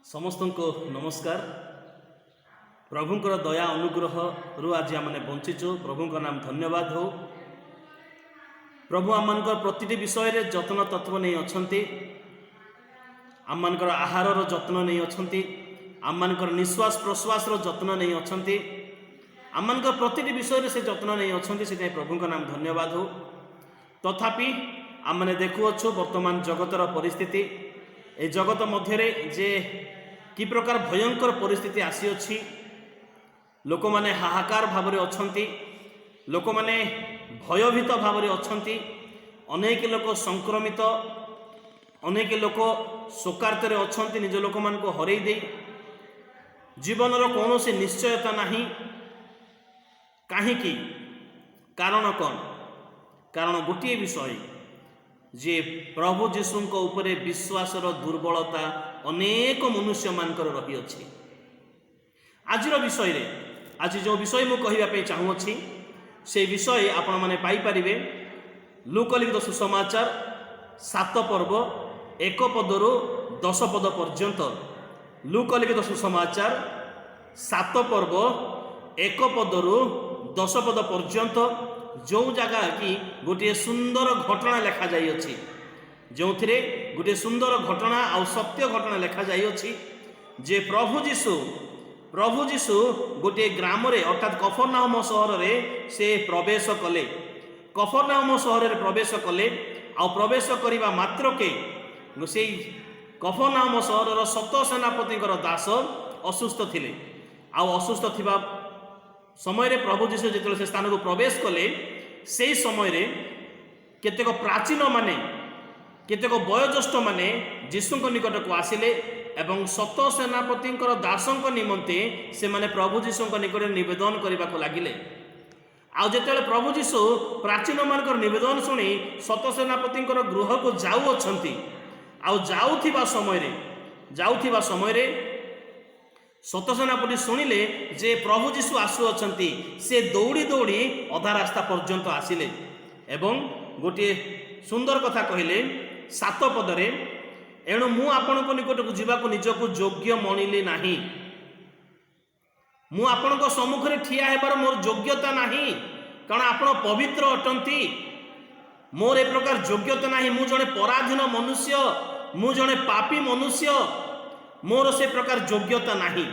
ସମସ୍ତଙ୍କୁ ନମସ୍କାର। ପ୍ରଭୁଙ୍କର ଦୟା ଅନୁଗ୍ରହରୁ ଆଜି ଆମେ ବଞ୍ଚିଛୁ। ପ୍ରଭୁଙ୍କ ନାମ ଧନ୍ୟବାଦ ହେଉ। ପ୍ରଭୁ ଆମମାନଙ୍କର ପ୍ରତିଟି ବିଷୟରେ ଯତ୍ନ ତତ୍ତ୍ୱ ନେଇ ଅଛନ୍ତି। ଆମମାନଙ୍କର ଆହାରର ଯତ୍ନ ନେଇ ଅଛନ୍ତି, ଆମମାନଙ୍କର ନିଶ୍ୱାସ ପ୍ରଶ୍ୱାସର ଯତ୍ନ ନେଇ ଅଛନ୍ତି, ଆମମାନଙ୍କର ପ୍ରତିଟି ବିଷୟରେ ସେ ଯତ୍ନ ନେଇ ଅଛନ୍ତି। ସେଥିପାଇଁ ପ୍ରଭୁଙ୍କ ନାମ ଧନ୍ୟବାଦ ହେଉ। ତଥାପି ଆମମାନେ ଦେଖୁଅଛୁ ବର୍ତ୍ତମାନ ଜଗତର ପରିସ୍ଥିତି। ଏ ଜଗତ ମଧ୍ୟରେ ଯେ କି ପ୍ରକାର ଭୟଙ୍କର ପରିସ୍ଥିତି ଆସିଅଛି, ଲୋକମାନେ ହାହାକାର ଭାବରେ ଅଛନ୍ତି, ଲୋକମାନେ ଭୟଭୀତ ଭାବରେ ଅଛନ୍ତି। ଅନେକ ଲୋକ ସଂକ୍ରମିତ, ଅନେକ ଲୋକ ଶୋକାର୍ତ୍ତରେ ଅଛନ୍ତି ନିଜ ଲୋକମାନଙ୍କୁ ହରେଇ ଦେଇ। ଜୀବନର କୌଣସି ନିଶ୍ଚୟତା ନାହିଁ। କାହିଁକି? କାରଣ କ'ଣ? କାରଣ ଗୋଟିଏ ବିଷୟ ଯେ ପ୍ରଭୁ ଯୀଶୁଙ୍କ ଉପରେ ବିଶ୍ୱାସର ଦୁର୍ବଳତା ଅନେକ ମନୁଷ୍ୟମାନଙ୍କର ରହିଅଛି। ଆଜିର ବିଷୟରେ, ଆଜି ଯେଉଁ ବିଷୟ ମୁଁ କହିବା ପାଇଁ ଚାହୁଁଅଛି, ସେଇ ବିଷୟ ଆପଣମାନେ ପାଇପାରିବେ ଲୂକ ଲିଖିତ ସୁସମାଚାର 7 ପର୍ବ 1 ପଦରୁ 10 ପଦ ପର୍ଯ୍ୟନ୍ତ। ଲୂକ ଲିଖିତ ସୁସମାଚାର 7 ପର୍ବ 1 ପଦରୁ 10 ପଦ ପର୍ଯ୍ୟନ୍ତ, ଯେଉଁ ଜାଗା କି ଗୋଟିଏ ସୁନ୍ଦର ଘଟଣା ଲେଖାଯାଇଅଛି, ଯେଉଁଥିରେ ଗୋଟିଏ ସୁନ୍ଦର ଘଟଣା ଆଉ ସତ୍ୟ ଘଟଣା ଲେଖାଯାଇଅଛି ଯେ ପ୍ରଭୁ ଯୀଶୁ ଗୋଟିଏ ଗ୍ରାମରେ, ଅର୍ଥାତ୍ କଫରନାହମ ସହରରେ ସେ ପ୍ରବେଶ କଲେ। କଫରନାହମ ସହରରେ ପ୍ରବେଶ କଲେ ଆଉ ପ୍ରବେଶ କରିବା ମାତ୍ରକେ ସେଇ କଫରନାହମ ସହରର ଶତ ସେନାପତିଙ୍କର ଦାସ ଅସୁସ୍ଥ ଥିଲେ। ଆଉ ଅସୁସ୍ଥ ଥିବା ସମୟରେ ପ୍ରଭୁ ଯୀଶୁ ଯେତେବେଳେ ସେ ସ୍ଥାନକୁ ପ୍ରବେଶ କଲେ, ସେଇ ସମୟରେ କେତେକ ପ୍ରାଚୀନମାନେ, କେତେକ ବୟୋଜ୍ୟେଷ୍ଠମାନେ ଯୀଶୁଙ୍କ ନିକଟକୁ ଆସିଲେ ଏବଂ ଶତ ସେନାପତିଙ୍କର ଦାସଙ୍କ ନିମନ୍ତେ ସେମାନେ ପ୍ରଭୁ ଯୀଶୁଙ୍କ ନିକଟରେ ନିବେଦନ କରିବାକୁ ଲାଗିଲେ। ଆଉ ଯେତେବେଳେ ପ୍ରଭୁ ଯୀଶୁ ପ୍ରାଚୀନମାନଙ୍କର ନିବେଦନ ଶୁଣି ଶତ ସେନାପତିଙ୍କର ଗୃହକୁ ଯାଉଅଛନ୍ତି, ଆଉ ଯାଉଥିବା ସମୟରେ ଶତସେନାପତି ଶୁଣିଲେ ଯେ ପ୍ରଭୁ ଯୀଶୁ ଆସୁଅଛନ୍ତି, ସେ ଦୌଡ଼ି ଦୌଡ଼ି ଅଧା ରାସ୍ତା ପର୍ଯ୍ୟନ୍ତ ଆସିଲେ ଏବଂ ଗୋଟିଏ ସୁନ୍ଦର କଥା କହିଲେ 7 ପଦରେ, "ଏଣୁ ମୁଁ ଆପଣଙ୍କ ନିକଟକୁ ଯିବାକୁ ନିଜକୁ ଯୋଗ୍ୟ ମଣିଲି ନାହିଁ।" ମୁଁ ଆପଣଙ୍କ ସମ୍ମୁଖରେ ଠିଆ ହେବାର ମୋର ଯୋଗ୍ୟତା ନାହିଁ, କାରଣ ଆପଣ ପବିତ୍ର ଅଟନ୍ତି। ମୋର ଏ ପ୍ରକାର ଯୋଗ୍ୟତା ନାହିଁ। ମୁଁ ଜଣେ ପରାଧୀନ ମନୁଷ୍ୟ, ମୁଁ ଜଣେ ପାପୀ ମନୁଷ୍ୟ। ମୋର ସେ ପ୍ରକାର ଯୋଗ୍ୟତା ନାହିଁ,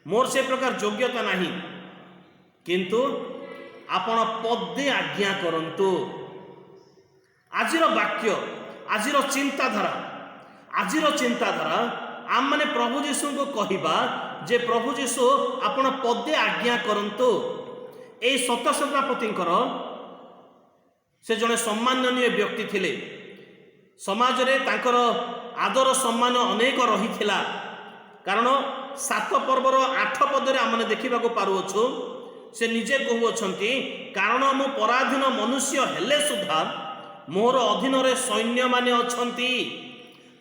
ମୋର ସେ ପ୍ରକାର ଯୋଗ୍ୟତା ନାହିଁ। କିନ୍ତୁ ଆପଣ ପଦେ ଆଜ୍ଞା କରନ୍ତୁ। ଆଜିର ବାକ୍ୟ, ଆଜିର ଚିନ୍ତାଧାରା, ଆଜିର ଚିନ୍ତାଧାରା, ଆମମାନେ ପ୍ରଭୁ ଯୀଶୁଙ୍କୁ କହିବା ଯେ ପ୍ରଭୁ ଯୀଶୁ, ଆପଣ ପଦେ ଆଜ୍ଞା କରନ୍ତୁ। ଏଇ ଶତସେନାପତିଙ୍କର, ସେ ଜଣେ ସମ୍ମାନନୀୟ ବ୍ୟକ୍ତି ଥିଲେ। ସମାଜରେ ତାଙ୍କର ଆଦର ସମ୍ମାନ ଅନେକ ରହିଥିଲା। କାରଣ 7 ପର୍ବର 8 ପଦରେ ଆମେ ଦେଖିବାକୁ ପାରୁଅଛୁ, ସେ ନିଜେ କହୁଅଛନ୍ତି, "କାରଣ ମୁଁ ପରାଧୀନ ମନୁଷ୍ୟ ହେଲେ ସୁଦ୍ଧା ମୋର ଅଧୀନରେ ସୈନ୍ୟମାନେ ଅଛନ୍ତି।"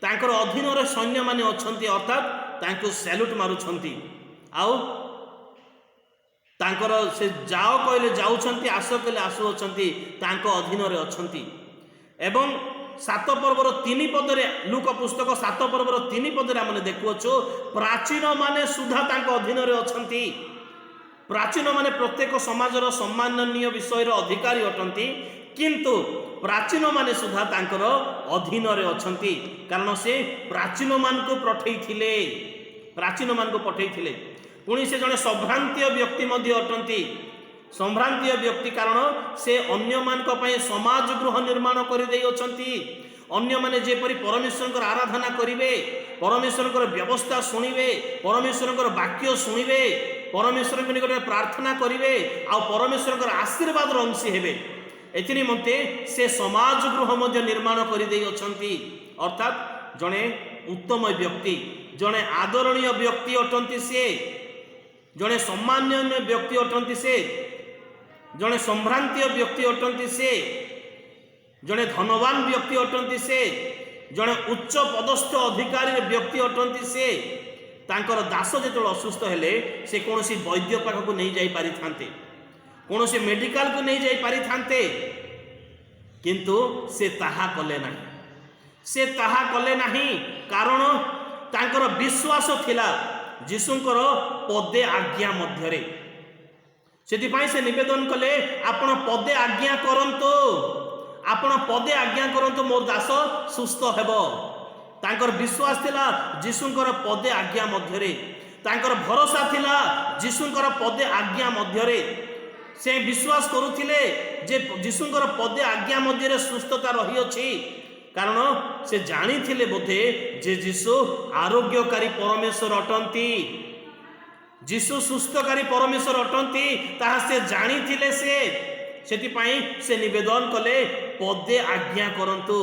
ତାଙ୍କର ଅଧୀନରେ ସୈନ୍ୟମାନେ ଅଛନ୍ତି, ଅର୍ଥାତ୍ ତାଙ୍କୁ ସ୍ୟାଲୁଟ୍ ମାରୁଛନ୍ତି ଆଉ ତାଙ୍କର ସେ ଯାଅ କହିଲେ ଯାଉଛନ୍ତି, ଆସ କହିଲେ ଆସୁଅଛନ୍ତି, ତାଙ୍କ ଅଧୀନରେ ଅଛନ୍ତି। ଏବଂ 7 ପର୍ବର 3 ପଦରେ, ଲୁକ ପୁସ୍ତକ 7 ପର୍ବର 3 ପଦରେ ଆମେ ଦେଖୁଅଛୁ, ପ୍ରାଚୀନମାନେ ସୁଦ୍ଧା ତାଙ୍କ ଅଧୀନରେ ଅଛନ୍ତି। ପ୍ରାଚୀନମାନେ ପ୍ରତ୍ୟେକ ସମାଜର ସମ୍ମାନନୀୟ ବିଷୟର ଅଧିକାରୀ ଅଟନ୍ତି, କିନ୍ତୁ ପ୍ରାଚୀନମାନେ ସୁଦ୍ଧା ତାଙ୍କର ଅଧୀନରେ ଅଛନ୍ତି, କାରଣ ସେ ପ୍ରାଚୀନମାନଙ୍କୁ ପଠେଇଥିଲେ, ପ୍ରାଚୀନମାନଙ୍କୁ ପଠେଇଥିଲେ। ପୁଣି ସେ ଜଣେ ସମ୍ଭ୍ରାନ୍ତୀୟ ବ୍ୟକ୍ତି ମଧ୍ୟ ଅଟନ୍ତି। ସମ୍ଭ୍ରାନ୍ତୀୟ ବ୍ୟକ୍ତି, କାରଣ ସେ ଅନ୍ୟମାନଙ୍କ ପାଇଁ ସମାଜ ଗୃହ ନିର୍ମାଣ କରିଦେଇଅଛନ୍ତି। ଅନ୍ୟମାନେ ଯେପରି ପରମେଶ୍ୱରଙ୍କର ଆରାଧନା କରିବେ, ପରମେଶ୍ୱରଙ୍କର ବ୍ୟବସ୍ଥା ଶୁଣିବେ, ପରମେଶ୍ୱରଙ୍କର ବାକ୍ୟ ଶୁଣିବେ, ପରମେଶ୍ୱରଙ୍କ ନିକଟରେ ପ୍ରାର୍ଥନା କରିବେ ଆଉ ପରମେଶ୍ୱରଙ୍କର ଆଶୀର୍ବାଦର ଅଂଶୀ ହେବେ, ଏଥି ନିମନ୍ତେ ସେ ସମାଜ ଗୃହ ମଧ୍ୟ ନିର୍ମାଣ କରିଦେଇଅଛନ୍ତି। ଅର୍ଥାତ୍ ଜଣେ ଉତ୍ତମ ବ୍ୟକ୍ତି, ଜଣେ ଆଦରଣୀୟ ବ୍ୟକ୍ତି ଅଟନ୍ତି ସିଏ, ଜଣେ ସମ୍ମାନନୀୟ ବ୍ୟକ୍ତି ଅଟନ୍ତି ସେ, ଜଣେ ସମ୍ଭ୍ରାନ୍ତୀୟ ବ୍ୟକ୍ତି ଅଟନ୍ତି ସେ, ଜଣେ ଧନବାନ ବ୍ୟକ୍ତି ଅଟନ୍ତି ସେ, ଜଣେ ଉଚ୍ଚ ପଦସ୍ଥ ଅଧିକାରୀ ବ୍ୟକ୍ତି ଅଟନ୍ତି ସେ। ତାଙ୍କର ଦାସ ଯେତେବେଳେ ଅସୁସ୍ଥ ହେଲେ, ସେ କୌଣସି ବୈଦ୍ୟ ପାଖକୁ ନେଇଯାଇ ପାରିଥାନ୍ତେ, କୌଣସି ମେଡିକାଲକୁ ନେଇଯାଇ ପାରିଥାନ୍ତେ, କିନ୍ତୁ ସେ ତାହା କଲେ ନାହିଁ। ସେ ତାହା କଲେ ନାହିଁ, କାରଣ ତାଙ୍କର ବିଶ୍ୱାସ ଥିଲା ଯୀଶୁଙ୍କର ପଦେ ଆଜ୍ଞା ମଧ୍ୟରେ। ସେଥିପାଇଁ ସେ ନିବେଦନ କଲେ, ଆପଣ ପଦେ ଆଜ୍ଞା କରନ୍ତୁ, ଆପଣ ପଦେ ଆଜ୍ଞା କରନ୍ତୁ, ମୋର ଦାସ ସୁସ୍ଥ ହେବ। ତାଙ୍କର ବିଶ୍ୱାସ ଥିଲା ଯୀଶୁଙ୍କର ପଦେ ଆଜ୍ଞା ମଧ୍ୟରେ। ତାଙ୍କର ଭରସା ଥିଲା ଯୀଶୁଙ୍କର ପଦେ ଆଜ୍ଞା ମଧ୍ୟରେ। ସେ ବିଶ୍ୱାସ କରୁଥିଲେ ଯେ ଯୀଶୁଙ୍କର ପଦେ ଆଜ୍ଞା ମଧ୍ୟରେ ସୁସ୍ଥତା ରହିଅଛି, କାରଣ ସେ ଜାଣିଥିଲେ ବୋଧେ ଯେ ଯୀଶୁ ଆରୋଗ୍ୟକାରୀ ପରମେଶ୍ୱର ଅଟନ୍ତି, ଯୀଶୁ ସୁସ୍ଥକାରୀ ପରମେଶ୍ୱର ଅଟନ୍ତି। ତାହା ସେ ଜାଣିଥିଲେ। ସେ ସେଥିପାଇଁ ସେ ନିବେଦନ କଲେ, ପଦେ ଆଜ୍ଞା କରନ୍ତୁ।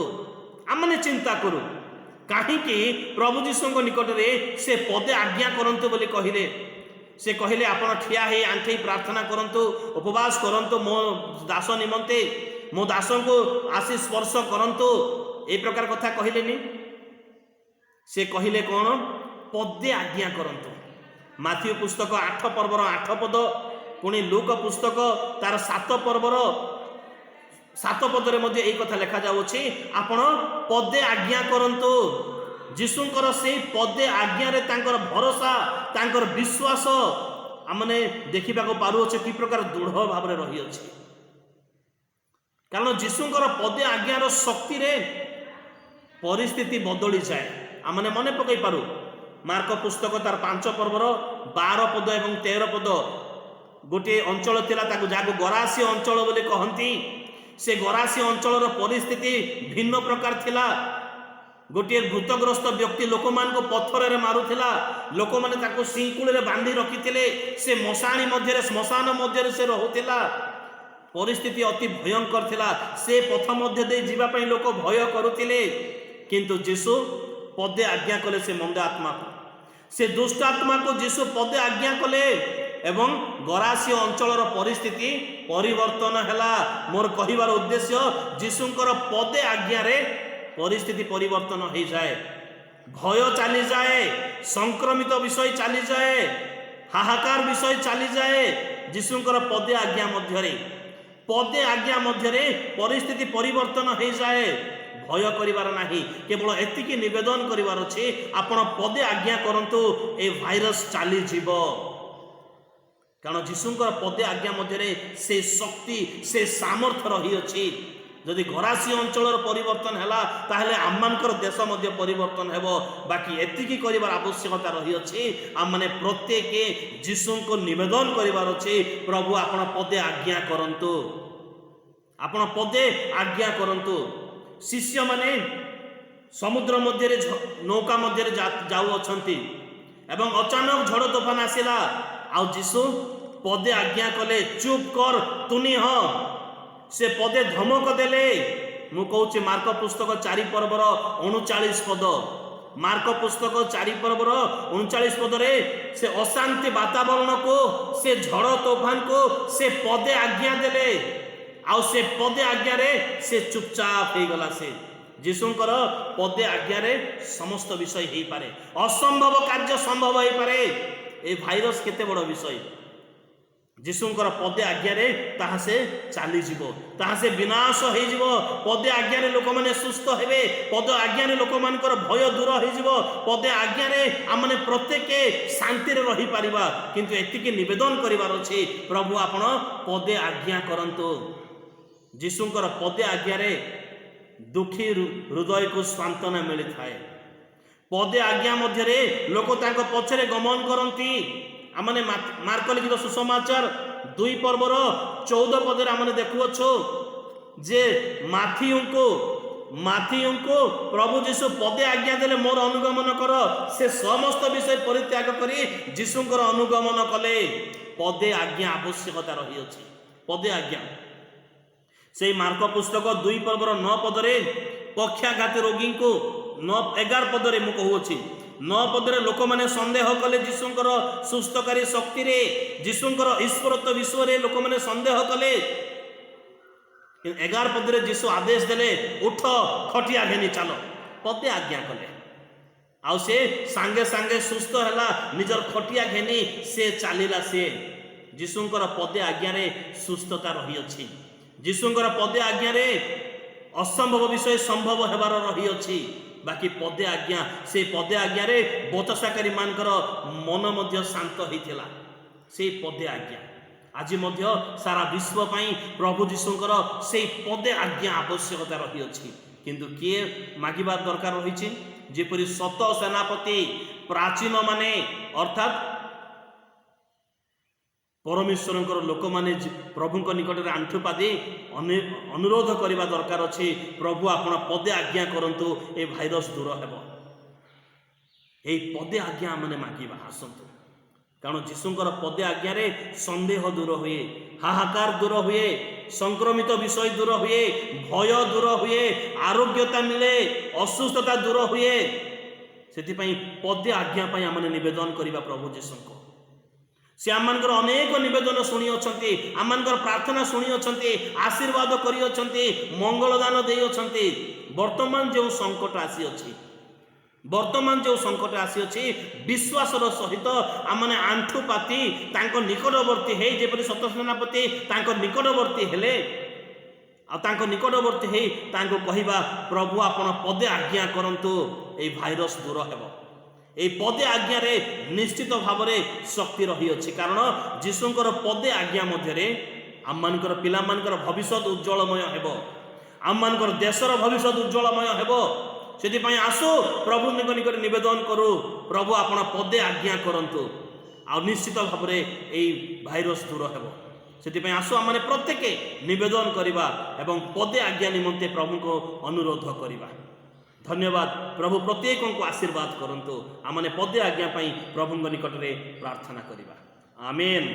ଆମମାନେ ଚିନ୍ତା କରୁ, କାହିଁକି ପ୍ରଭୁ ଯୀଶୁଙ୍କ ନିକଟରେ ସେ ପଦେ ଆଜ୍ଞା କରନ୍ତୁ ବୋଲି କହିଲେ? ସେ କହିଲେ, ଆପଣ ଠିଆ ହେଇ ଆଣ୍ଠେଇ ପ୍ରାର୍ଥନା କରନ୍ତୁ, ଉପବାସ କରନ୍ତୁ ମୋ ଦାସ ନିମନ୍ତେ, ମୋ ଦାସଙ୍କୁ ଆସି ସ୍ପର୍ଶ କରନ୍ତୁ, ଏଇ ପ୍ରକାର କଥା କହିଲେନି। ସେ କହିଲେ କ'ଣ? ପଦେ ଆଜ୍ଞା କରନ୍ତୁ। ମାଥିଉ ପୁସ୍ତକ 8 ପର୍ବର 8 ପଦ, ପୁଣି ଲୁକ ପୁସ୍ତକ ତାର 7 ପର୍ବର 7 ପଦରେ ମଧ୍ୟ ଏଇ କଥା ଲେଖାଯାଉଅଛି, ଆପଣ ପଦେ ଆଜ୍ଞା କରନ୍ତୁ। ଯୀଶୁଙ୍କର ସେଇ ପଦେ ଆଜ୍ଞାରେ ତାଙ୍କର ଭରସା, ତାଙ୍କର ବିଶ୍ୱାସ ଆମମାନେ ଦେଖିବାକୁ ପାରୁଅଛେ କି ପ୍ରକାର ଦୃଢ଼ ଭାବରେ ରହିଅଛି। କାରଣ ଯୀଶୁଙ୍କର ପଦେ ଆଜ୍ଞାର ଶକ୍ତିରେ ପରିସ୍ଥିତି ବଦଳିଯାଏ। ଆମମାନେ ମନେ ପକାଇ ପାରୁ ମାର୍କ ପୁସ୍ତକ ତାର 5 ପର୍ବର 12 ପଦ ଏବଂ 13 ପଦ। ଗୋଟିଏ ଅଞ୍ଚଳ ଥିଲା ତାକୁ, ଯାହାକୁ ଗରାସୀ ଅଞ୍ଚଳ ବୋଲି କହନ୍ତି। ସେ ଗରାସୀ ଅଞ୍ଚଳର ପରିସ୍ଥିତି ଭିନ୍ନ ପ୍ରକାର ଥିଲା। ଗୋଟିଏ ଭୂତଗ୍ରସ୍ତ ବ୍ୟକ୍ତି ଲୋକମାନଙ୍କୁ ପଥରରେ ମାରୁଥିଲା। ଲୋକମାନେ ତାକୁ ଶିଙ୍କୁଳିରେ ବାନ୍ଧି ରଖିଥିଲେ। ସେ ମଶାଣି ମଧ୍ୟରେ, ଶ୍ମଶାନ ମଧ୍ୟରେ ସେ ରହୁଥିଲା। ପରିସ୍ଥିତି ଅତି ଭୟଙ୍କର ଥିଲା। ସେ ପଥ ମଧ୍ୟ ଦେଇ ଯିବା ପାଇଁ ଲୋକ ଭୟ କରୁଥିଲେ। କିନ୍ତୁ ଯୀଶୁ ପଦେ ଆଜ୍ଞା କଲେ ସେ ମନ୍ଦ ଆତ୍ମାକୁ, ସେ ଦୁଷ୍ଟ ଆତ୍ମାକୁ ଯୀଶୁ ପଦେ ଆଜ୍ଞା କଲେ ଏବଂ ଗରାସୀୟ ଅଞ୍ଚଳର ପରିସ୍ଥିତି ପରିବର୍ତ୍ତନ ହେଲା। ମୋର କହିବାର ଉଦ୍ଦେଶ୍ୟ, ଯୀଶୁଙ୍କର ପଦେ ଆଜ୍ଞାରେ ପରିସ୍ଥିତି ପରିବର୍ତ୍ତନ ହେଇଯାଏ। ଭୟ ଚାଲିଯାଏ, ସଂକ୍ରମିତ ବିଷୟ ଚାଲିଯାଏ, ହାହାକାର ବିଷୟ ଚାଲିଯାଏ ଯୀଶୁଙ୍କର ପଦେ ଆଜ୍ଞା ମଧ୍ୟରେ। ପଦେ ଆଜ୍ଞା ମଧ୍ୟରେ ପରିସ୍ଥିତି ପରିବର୍ତ୍ତନ ହେଇଯାଏ। ଭୟ କରିବାର ନାହିଁ, କେବଳ ଏତିକି ନିବେଦନ କରିବାର ଅଛି, ଆପଣ ପଦେ ଆଜ୍ଞା କରନ୍ତୁ, ଏ ଭାଇରସ ଚାଲିଯିବ। କାରଣ ଯୀଶୁଙ୍କର ପଦେ ଆଜ୍ଞା ମଧ୍ୟରେ ସେ ଶକ୍ତି, ସେ ସାମର୍ଥ୍ୟ ରହିଅଛି। ଯଦି ଗରାସୀ ଅଞ୍ଚଳର ପରିବର୍ତ୍ତନ ହେଲା, ତାହେଲେ ଆମମାନଙ୍କର ଦେଶ ମଧ୍ୟ ପରିବର୍ତ୍ତନ ହେବ। ବାକି ଏତିକି କରିବାର ଆବଶ୍ୟକତା ରହିଅଛି, ଆମମାନେ ପ୍ରତ୍ୟେକ ଯୀଶୁଙ୍କୁ ନିବେଦନ କରିବାର ଅଛି, ପ୍ରଭୁ ଆପଣ ପଦେ ଆଜ୍ଞା କରନ୍ତୁ, ଆପଣ ପଦେ ଆଜ୍ଞା କରନ୍ତୁ। ଶିଷ୍ୟମାନେ ସମୁଦ୍ର ମଧ୍ୟରେ ନୌକା ମଧ୍ୟରେ ଯାଉଅଛନ୍ତି ଏବଂ ଅଚାନକ ଝଡ଼ ତୋଫାନ ଆସିଲା। ଆଉ ଯୀଶୁ ପଦେ ଆଜ୍ଞା କଲେ, ଚୁପ୍ କର, ତୁନି ହ। ସେ ପଦେ ଧମକ ଦେଲେ। ମୁଁ କହୁଛି ମାର୍କ ପୁସ୍ତକ 4 ପର୍ବର 39 ପଦ। ମାର୍କ ପୁସ୍ତକ 4 ପର୍ବର 39 ପଦରେ ସେ ଅଶାନ୍ତି ବାତାବରଣକୁ, ସେ ଝଡ଼ ତୋଫାନକୁ ସେ ପଦେ ଆଜ୍ଞା ଦେଲେ ଆଉ ସେ ପଦେ ଆଜ୍ଞାରେ ସେ ଚୁପଚାପ ହେଇଗଲା। ସେ ଯୀଶୁଙ୍କର ପଦେ ଆଜ୍ଞାରେ ସମସ୍ତ ବିଷୟ ହେଇପାରେ, ଅସମ୍ଭବ କାର୍ଯ୍ୟ ସମ୍ଭବ ହେଇପାରେ। ଏ ଭାଇରସ କେତେ ବଡ଼ ବିଷୟ, ଯୀଶୁଙ୍କର ପଦେ ଆଜ୍ଞାରେ ତାହା ସେ ଚାଲିଯିବ, ତାହା ସେ ବିନାଶ ହେଇଯିବ। ପଦେ ଆଜ୍ଞାରେ ଲୋକମାନେ ସୁସ୍ଥ ହେବେ। ପଦ ଆଜ୍ଞାରେ ଲୋକମାନଙ୍କର ଭୟ ଦୂର ହେଇଯିବ। ପଦେ ଆଜ୍ଞାରେ ଆମମାନେ ପ୍ରତ୍ୟେକ ଶାନ୍ତିରେ ରହିପାରିବା। କିନ୍ତୁ ଏତିକି ନିବେଦନ କରିବାର ଅଛି, ପ୍ରଭୁ ଆପଣ ପଦେ ଆଜ୍ଞା କରନ୍ତୁ। ଯୀଶୁଙ୍କର ପଦେ ଆଜ୍ଞାରେ ଦୁଃଖୀ ହୃଦୟକୁ ସାନ୍ତ୍ୱନା ମିଳିଥାଏ। ପଦେ ଆଜ୍ଞା ମଧ୍ୟରେ ଲୋକ ତାଙ୍କ ପଛରେ ଗମନ କରନ୍ତି। ଆମମାନେ ମାର୍କ ଲିଖିତ ସୁସମାଚାର 2 ପର୍ବର 14 ପଦରେ ଆମମାନେ ଦେଖୁଅଛୁ ଯେ ମାଥିଉଙ୍କୁ ପ୍ରଭୁ ଯୀଶୁ ପଦେ ଆଜ୍ଞା ଦେଲେ, ମୋର ଅନୁଗମନ କର। ସେ ସମସ୍ତ ବିଷୟ ପରିତ୍ୟାଗ କରି ଯୀଶୁଙ୍କର ଅନୁଗମନ କଲେ। ପଦେ ଆଜ୍ଞା ଆବଶ୍ୟକତା ରହିଅଛି, ପଦେ ଆଜ୍ଞା। ସେଇ ମାର୍କ ପୁସ୍ତକ 2 ପର୍ବର 9 ପଦରେ ପକ୍ଷାଘାତୀ ରୋଗୀଙ୍କୁ, 9, 11 ପଦରେ ମୁଁ କହୁଅଛି, 9 ପଦରେ ଲୋକମାନେ ସନ୍ଦେହ କଲେ ଯୀଶୁଙ୍କର ସୁସ୍ଥକାରୀ ଶକ୍ତିରେ, ଯୀଶୁଙ୍କର ଈଶ୍ୱରତ୍ୱ ବିଷୟରେ ଲୋକମାନେ ସନ୍ଦେହ କଲେ। କିନ୍ତୁ 11 ପଦରେ ଯୀଶୁ ଆଦେଶ ଦେଲେ, ଉଠ, ଖଟିଆ ଘେନି ଚାଲ। ପଦେ ଆଜ୍ଞା କଲେ ଆଉ ସେ ସାଙ୍ଗେ ସାଙ୍ଗେ ସୁସ୍ଥ ହେଲା। ନିଜର ଖଟିଆ ଘେନି ସେ ଚାଲିଲା। ସେ ଯୀଶୁଙ୍କର ପଦେ ଆଜ୍ଞାରେ ସୁସ୍ଥତା ରହିଅଛି। ଯୀଶୁଙ୍କର ପଦେ ଆଜ୍ଞାରେ ଅସମ୍ଭବ ବିଷୟ ସମ୍ଭବ ହେବାର ରହିଅଛି। ବାକି ପଦେ ଆଜ୍ଞା, ସେ ପଦେ ଆଜ୍ଞାରେ ବଚସାକାରୀ ମାନଙ୍କର ମନ ମଧ୍ୟ ଶାନ୍ତ ହେଇଥିଲା। ସେଇ ପଦେ ଆଜ୍ଞା ଆଜି ମଧ୍ୟ ସାରା ବିଶ୍ୱ ପାଇଁ ପ୍ରଭୁ ଯୀଶୁଙ୍କର ସେଇ ପଦେ ଆଜ୍ଞା ଆବଶ୍ୟକତା ରହିଅଛି। କିନ୍ତୁ କିଏ ମାଗିବା ଦରକାର ରହିଛି? ଯେପରି ଶତ ସେନାପତି ପ୍ରାଚୀନମାନେ, ଅର୍ଥାତ୍ ପରମେଶ୍ୱରଙ୍କର ଲୋକମାନେ ପ୍ରଭୁଙ୍କ ନିକଟରେ ଆଣ୍ଠୁ ପାତି ଅନୁରୋଧ କରିବା ଦରକାର ଅଛି, ପ୍ରଭୁ, ଆପଣ ପଦେ ଆଜ୍ଞା କରନ୍ତୁ, ଏ ଭାଇରସ ଦୂର ହେବ। ଏଇ ପଦେ ଆଜ୍ଞା ଆମେ ମାଗିବା ଆସନ୍ତୁ। କାରଣ ଯୀଶୁଙ୍କର ପଦେ ଆଜ୍ଞାରେ ସନ୍ଦେହ ଦୂର ହୁଏ, ହାହାକାର ଦୂର ହୁଏ, ସଂକ୍ରମିତ ବିଷୟ ଦୂର ହୁଏ, ଭୟ ଦୂର ହୁଏ, ଆରୋଗ୍ୟତା ମିଳେ, ଅସୁସ୍ଥତା ଦୂର ହୁଏ। ସେଥିପାଇଁ ପଦେ ଆଜ୍ଞା ପାଇଁ ଆମେ ନିବେଦନ କରିବା ପ୍ରଭୁ ଯୀଶୁଙ୍କୁ। ସେ ଆମମାନଙ୍କର ଅନେକ ନିବେଦନ ଶୁଣିଅଛନ୍ତି, ଆମମାନଙ୍କର ପ୍ରାର୍ଥନା ଶୁଣିଅଛନ୍ତି, ଆଶୀର୍ବାଦ କରିଅଛନ୍ତି, ମଙ୍ଗଳଦାନ ଦେଇଅଛନ୍ତି। ବର୍ତ୍ତମାନ ଯେଉଁ ସଙ୍କଟ ଆସିଅଛି, ବର୍ତ୍ତମାନ ଯେଉଁ ସଙ୍କଟ ଆସିଅଛି, ବିଶ୍ୱାସର ସହିତ ଆମମାନେ ଆଣ୍ଠୁ ପାତି ତାଙ୍କ ନିକଟବର୍ତ୍ତୀ ହେଇ, ଯେପରି ଶତସେନାପତି ତାଙ୍କ ନିକଟବର୍ତ୍ତୀ ହେଲେ, ଆଉ ତାଙ୍କ ନିକଟବର୍ତ୍ତୀ ହେଇ ତାଙ୍କୁ କହିବା, ପ୍ରଭୁ, ଆପଣ ପଦେ ଆଜ୍ଞା କରନ୍ତୁ, ଏଇ ଭାଇରସ ଦୂର ହେବ। ଏଇ ପଦେ ଆଜ୍ଞାରେ ନିଶ୍ଚିତ ଭାବରେ ଶକ୍ତି ରହିଅଛି। କାରଣ ଯୀଶୁଙ୍କର ପଦେ ଆଜ୍ଞା ମଧ୍ୟରେ ଆମମାନଙ୍କର ପିଲାମାନଙ୍କର ଭବିଷ୍ୟତ ଉଜ୍ଜଳମୟ ହେବ, ଆମମାନଙ୍କର ଦେଶର ଭବିଷ୍ୟତ ଉଜ୍ଜଳମୟ ହେବ। ସେଥିପାଇଁ ଆସୁ ପ୍ରଭୁଙ୍କ ନିକଟରେ ନିବେଦନ କରୁ, ପ୍ରଭୁ, ଆପଣ ପଦେ ଆଜ୍ଞା କରନ୍ତୁ, ଆଉ ନିଶ୍ଚିତ ଭାବରେ ଏଇ ଭାଇରସ ଦୂର ହେବ। ସେଥିପାଇଁ ଆସୁ ଆମମାନେ ପ୍ରତ୍ୟେକ ନିବେଦନ କରିବା ଏବଂ ପଦେ ଆଜ୍ଞା ନିମନ୍ତେ ପ୍ରଭୁଙ୍କୁ ଅନୁରୋଧ କରିବା। ଧନ୍ୟବାଦ। ପ୍ରଭୁ ପ୍ରତ୍ୟେକଙ୍କୁ ଆଶୀର୍ବାଦ କରନ୍ତୁ। ଆମମାନେ ପଦେ ଆଜ୍ଞା ପାଇଁ ପ୍ରଭୁଙ୍କ ନିକଟରେ ପ୍ରାର୍ଥନା କରିବା। ଆମେନ୍।